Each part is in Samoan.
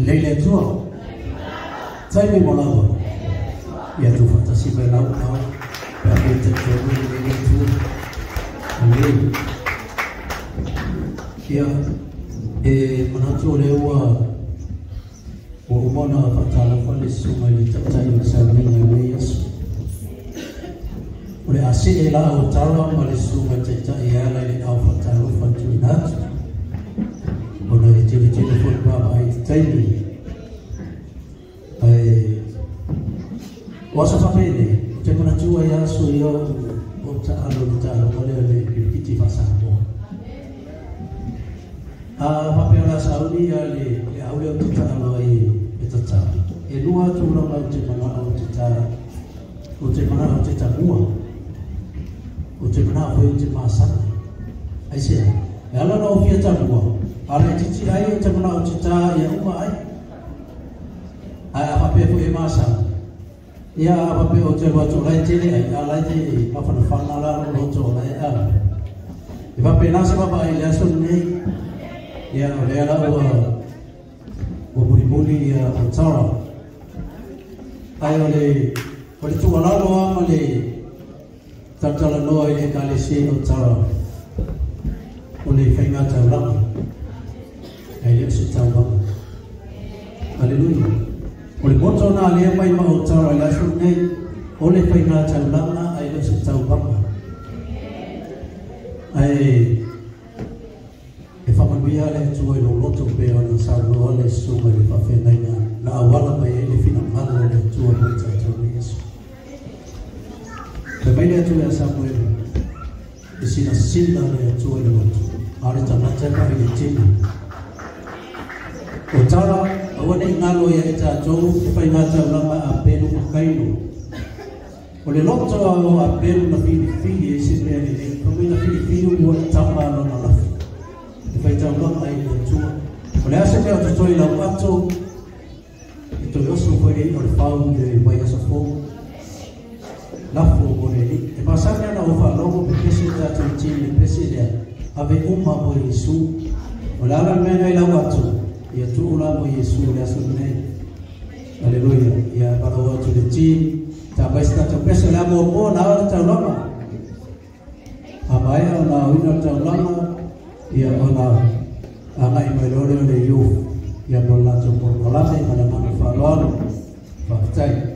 Lelei le Atua. Taimi mo lava. Ia tuufaatasi mai lau ao pe a foi talitonu e lelei le Atua. Lelei. Ia, e manatu o lea ua uma ona faatalofa le susuga i le taitai o le sauniga i lenei aso. O le a see la o tala ma le susuga i le taitai e ala i le ao faatalofa tuuina atu. Ona e tele tele foi vaavaai i le taimi. Ae o aso faapenei, ou te manatua ai aso ia o taalo le taaloga lea le kirikiti faa-Samoa. A faapea o le a sauni ia le au lea ou te taalo ai e tatao, e lua tulaga ou te manao ou te ta, ou te manao ou te tamua, ou te manao foi ou te masaga. Aisea? E ala ona ou fia tamua, a laitiiti ai ou te manao ou te ta ia uma ai. Ae a faapea foi e masaga, ia a faapea ou te alu atu o la e tele ai, a la e te mafanafana la lou loto o la e a. E faapena se vaavaai i le aso lenei, ia o lea la ua mulimuli ia o Tara. Ae o le tuualalo lava ma le talatalanoa i le Ekalesia o Tara, o le faiga taulaga, ae le o se tauvaga. Aleluia. O le motto na lea mai ma o Tara i le aso lenei, o le faiga taulaga ae le o se tauvaga. Ae e faamanuia le Atua i lou loto pe ona saunoa le susuga i le faafeagaiga na auala mai ai le finagalo o le Atua mo i tatou nei aso. Fai mai le Atua ia Samuele, e sinasina le Atua i le loto, a o le tagata e vaai i le tino. O Tara, aua ne i galo ia i tatou le faiga taulaga a Apelu ma Kaino. O le loto o Apelu na filifili ai se mea lelei, fai mai na filifili ua tama lona lafi. E faitaulaga ai le Atua. O le a se mea o totoe i lau ato, e toe oso foi le i'a o le fau i le vaiaso fou. Lafo mo le Alii. E masani ona ou faalogo pepese tatou team i le pese lea, ave uma mo Iesu. O le a la le mea na i lau ato, ia tuu la mo Iesu i le aso lenei. Aleluia. Ia valaau atu i le team, ta mai se tatou pese o le a muamua ona ao le taulaga. A maea ona aoina le taulaga, ia ona agai mai loa lea o le youth ia mo le latou polokalame ma le agaga faaaloalo. Faafetai.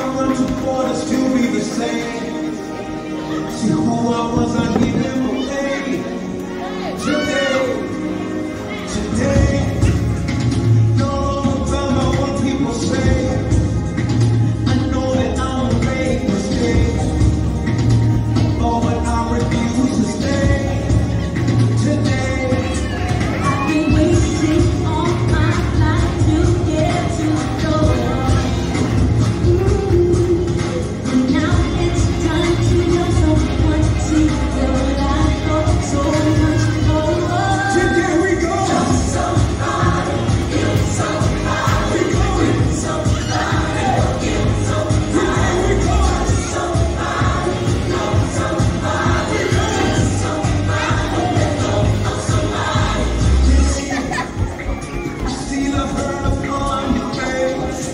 I run too far to still be the same. See who I was, I give him away. Today, today, don't about what people say. I know that I'ma make mistakes, oh, but I refuse to stay. Today, I've been waiting all my life to get to know. And now it's time to know someone, see your life for so much more. Today we go. Somebody, you somebody, We going. Somebody, you somebody, Today we go. Somebody, know somebody, somebody, let go of somebody. I see the hurt upon your face.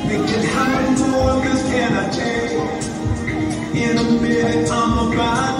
Thinking how much more of this can I take? In a minute, I'm about